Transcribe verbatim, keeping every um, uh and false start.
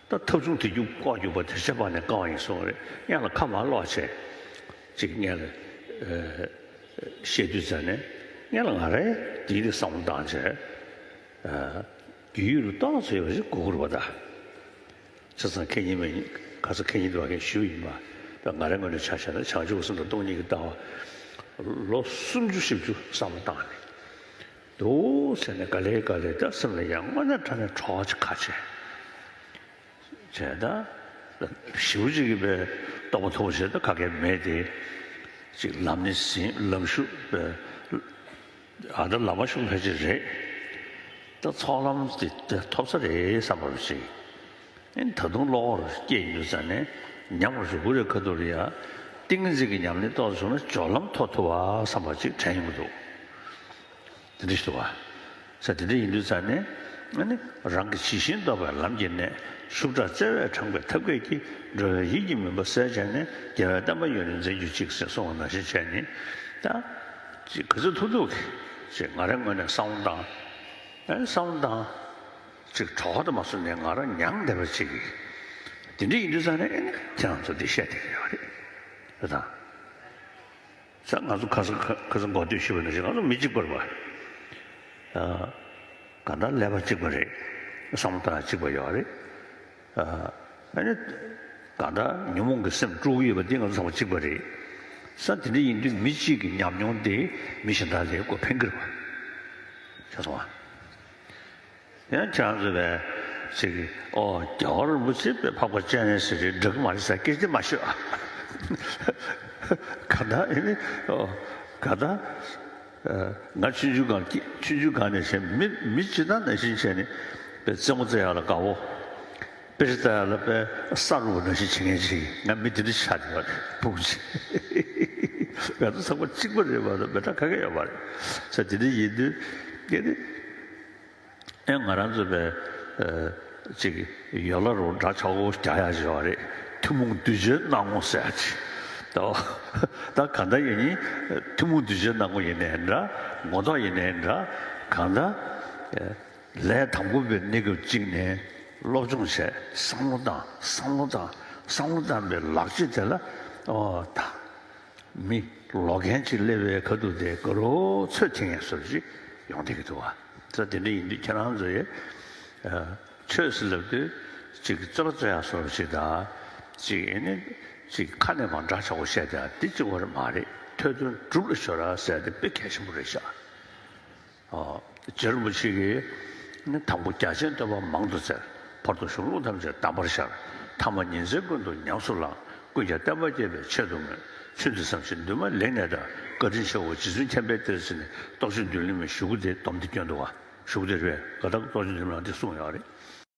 ད་ཐབ་ཆུང་དེ་རྒྱུག་ལྐོག་རྒྱུག་པ་དེ་ཆད་པ་ནས་བཀག་ཡིན་གསུངས་རེད། སྔོན་ལ་ཁ་མ་ལོག་བྱས། ཅིག་སྔོན་ལ་ཨ་བཤད་དུས་ཙ་ནས་སྔོན་ལ་ང་རས་དེའི་རིགས་བསམ་བློ་བཏང་བྱས། ཨ་རྒྱུས་ཡོད་རུ་ཏོག་ཙམ་ཡོད་པ་ཞིག་གོ་དགོས་རེད་པ་ད། བྱས་ཙང་ཁེ་ཉིན་མེད་ཁ་ས་ཁེ་ཉིན་དུ་བ་ཁེ་ཞུ་ཡིན་པ། ད་ང་རའི་ངོས་ནས་ཆ་བཞག་ན་བྱང་ཆུབ་སེམས་དང་སྟོང་ཉིད་ཀྱི་ལྟ་བ་ལོ་སུམ་ཅུ་བཞི་བཅུ་བསམ་བློ་བཏང་ནས་འདུག་ཟེར་ནས་ག་ལེ་ག་ལེ་ད་སེམས་ལ་ཡང་དངོས་གནས་དྲང་གནས་གྲོགས་ཅིག་ཁ་ཆེ། བྱས་ད་ཞེ་པོ་ཅིག་གིས་པའི་རྟོགས་པ་མཐོ་པོ་བྱས་ད་ག་གེ་མེད་དེ། ཅིག་ལམ་ནི་ཟིན་ལམ་ཞུགས་པའི་ཨ་ད་ལམ་མ་ཞུགས་ཕལ་ཆེར་རེད། ད་ཚོགས་ལམ་དེ་ད་ཐོབ་ས་རེད་བསམ་པ་ཅིག་ཨེ་ད་དུང་བློ་ཁོག་སྐྱེས་ཡོད་ཙང་ནས་ཉམས་རུ་རུ་རེ་ཁ་ཐུག་ལ་ཡ་ཏིང་ངེ་འཛིན་གྱི་ཉམས་ལེན་ཏོག་ཙམ་བྱུང་ན་སྦྱོར་ལམ་ཐོབ་ཐུབ་པ་བསམ་པ་ཅིག་དྲན་ཡོང་གི་འདུག་དེ་འདྲ་ཞིག་འདུག་བ། ས་དེ་འདྲ་ཡིན་དུས་ཙང་ནས་ཨ་ནི་རང་གི་ཇི་བཞིན་རྟོགས་པའི་ལམ་གྱི་གནད་ཤུགས་དྲག་བརྩེ་བས་དྲངས་པའི་ཐབས་མཁས་ཀྱིས་འགྲོ་བའི་ཡིད་ཀྱི་མུན་པ་བསལ་བྱས་ནས་རྒྱལ་བའི་བསྟན་པ་ཡུན་རིང་འཛིན་གྱུར་ཅིག་ཟེར་གསུངས་པ་ནང་བཞིན་བྱས་ནས་ད་ཅིག་ག་ཚོད་ཐུབ་ཐུབ་ཀྱིས་ཅིག་ང་རའི་ངོས་ནས་བསམ་བློ་བཏང་། ཨ་ནི་བསམ་བློ་བཏང་། ཅིག་གྲོགས་དང་མ་སོང་ནས་ང་རང་མྱངས་བསྡད་པ་ཅིག་གིས། དེ་འདྲ་ཡིན་དུས་ཙང་ནས་ཨེ་ནི་ཁྱེད་རང་ཚོ་འདི་བཤད་བསྡད་ཀྱི་ཡོད་རེད། རེད་དང་། ས་ང་ཚོ་ཁ་སང་ཁ་ཁ་སང་གོ་ཐོས་ཞུས་པ་ནང་བཞིན་ང་ཚོ་མི་གཅིག་པ་རེད་པ། ཨ་གང་ལྟར་ཀླད་པ་གཅིག་པ་རེད། བསམ་བློ་བཏང་ཡ་གཅིག་པ་ཡོད་རེད། ཨ་ནི་གང་ལྟར་ཉོན་མོངས་ཀྱི་སེམས་དཀྲུག་གི་ཡོད་པ་འདི་ང་ཚོ་ཚང་མ་གཅིག་པ་རེད། ས་དེ་འདྲ་ཡིན་དུས་མི་གཅིག་གི་ཉམས་མྱོང་དེ་མི་གཞན་དག་ལ་ཁོ་ཕན་གྱི་རེད་པ། ཤེས་སོང་ཨ། ཡང་ཁྱེད་རང་ཚོ་བས་ཅིག་ཨོ་རྒྱལ་བ་རིན་པོ་ཆེ་པའི་འཕགས་པ་སྤྱན་རས་གཟིགས་རེད་འདྲ་གི་མ་རེད་ཟེར་སྐད་ཆ་མ་ཤོད་ཨ། གང་ལྟར་ཨེ་ནི་ཨོ་གང་ལྟར། ང་ཆུང་ཆུང་སྒང་ཆུང་ཆུང་སྒང་ནས་བྱས་མི་མི་ཅི་ལྟར་ནང་བཞིན་བྱས་ནས་པའི་རྩེད་མོ་རྩེ་ཡག་ལ་དགའ་བོ། དཔེ་ཆ་ལྟ་ཡག་ལ་པའི་ས་རུབ་པ་ནང་བཞིན་བྱེད་མཁན་ཅིག་ང་མི་དེ་འདྲ་ཆགས་བསྡད་ཡོད་རེད་བུ་ཅིག་ང་ཚོ་ཚང་མ་གཅིག་པ་རེད་པ་དང་མི་འདྲ་ག་གེ་ཡོད་མ་རེད། ས་དེ་འདྲ་ཡིན་དུས་ངས་ནི་ཨེ་ང་རང་ཚོ་པའི་ཅིག་ཡོ་ལ་རུ་འདྲ་ཆགས་པོ་རྒྱག་ཡག་ཅིག་ཡོད་རེད། ཐུན་མོང་གདུལ་བྱའི་སྣང་ངོ་ཟེར་ཡག་ཅིག་ད་གང་ལྟར་ཡིན་ནི་ཐུན་མོང་གདུལ་བྱའི་སྣང་ངོ་ཡིན་ནའི་འདྲ་ངོ་ཐོག་ཡིན་ནའི་འདྲ་གང་ལྟར། ལས་དང་པོ་པའི་གནས་སྐབས་གཅིག་ནས་སློབ་སྦྱོང་བྱས་བསམ་བློ་བཏང་བསམ་བློ་བཏང་བསམ་བློ་བཏང་པའི་ལག་རྗེས་དེ་ལ་ཨོ་ད་མི་ལོག་མཁན་ཅིག་སླེབས་པའི་ཁ་ཐུག་དེ་དགའ་རོགས་ཚོད་ཐིང་ཡས་སོར་ཅིག་ཡོང་བསྡད་ཀྱི་འདུག་བ། ད་དེ་འདྲ་ཡིན་དུས་ཁྱེད་རང་ཚོ་ཡས་ཆོས་ཟེར་ལབ་དུས་ཅིག་རྩོད་པ་རྩོད་ཡག་སོར་ཅིག་དང་ཅིག་ཨེ་ནི་ཅིག་ཁ་ནས་མར་འདྲ་ཆགས་པོ་བཤད་དེ་དེ་གཅིག་པོ་རེད་མ་རེད། ཐོས་དོན་སྒྲུབ་ལ་གཞོལ་ར་ཟེར་དེ་དཔེ་གལ་ཆེན་པོ་རེད་ཤག་རྗེ་རིན་པོ་ཆེ་གིས་ནི་དང་པོ་རྒྱ་ཆེན་བསྟོད་པ་མང་དུ་བཙལ། བར་དུ་གཞུང་ལུགས་ཐམས་ཅད་གདམས་པར་ཤར། ཐ་མ་ཉིན་མཚན་ཀུན་ཏུ་ཉམས་སུ་བླངས། ཀུན་ཀྱང་བསྟན་པ་རྒྱས་པའི་ཆེད་དུ་མོས། ཆོས་འདི་བསམ་ཞིང་འདུན་མ་ལེགས་གནས་དང་། བཀའ་དྲིན་ཆེའོ་རྗེ་བཙུན་མཁྱེན་པའི་གཏེར་ཟེར་ནས་རྟོགས་བརྗོད་མདུན་ལེགས་མའི་གཞུག་གུ་དེ་སྡོམ་དེ་བསྐྱོན་འདུག་བ། གཞུག་གུ་དེ་རེད་པས་ག་ད་རྟོགས་བརྗོད་མདུན་ལེགས་དེ་གསུངས་ཡོད་རེད།